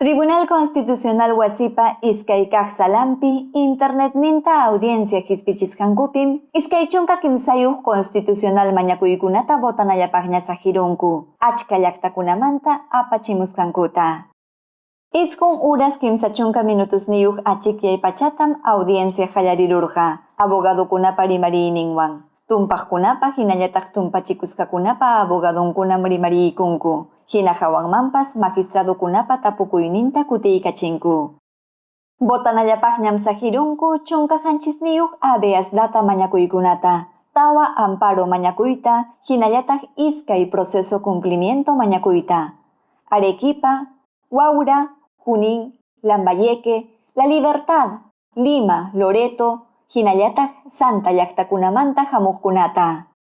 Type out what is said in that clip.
Tribunal Constitucional wasipa iskay kaq salanpi internetninta audiencia hispichisqankupim 23 constitucional mañakuykunata votanallapaqña saqirunku, achka llaqtakunamanta apachimusqankuta. 9 uras 30 minutusniyuq achikyay pachatam audiencia qallarirurqa, abogadokunapa rimariyninwan. Tumpaqkunapa hinallataq tumpachikusqakunapa abogadonkunam rimariykunku, hina hawanmanpas magistradokunapa tapukuyninta kutiykachinku. Votanallapaqñam saqirunku 17niyuq habeas data mañakuykunata, 4 amparo mañakuyta hinallataq 2 proceso cumplimiento mañakuyta. Arequipa, Huaura, Junín, Lambayeque, La Libertad, Lima, Loreto, hinallataq Santa llaqtakunamanta hamuqkunata.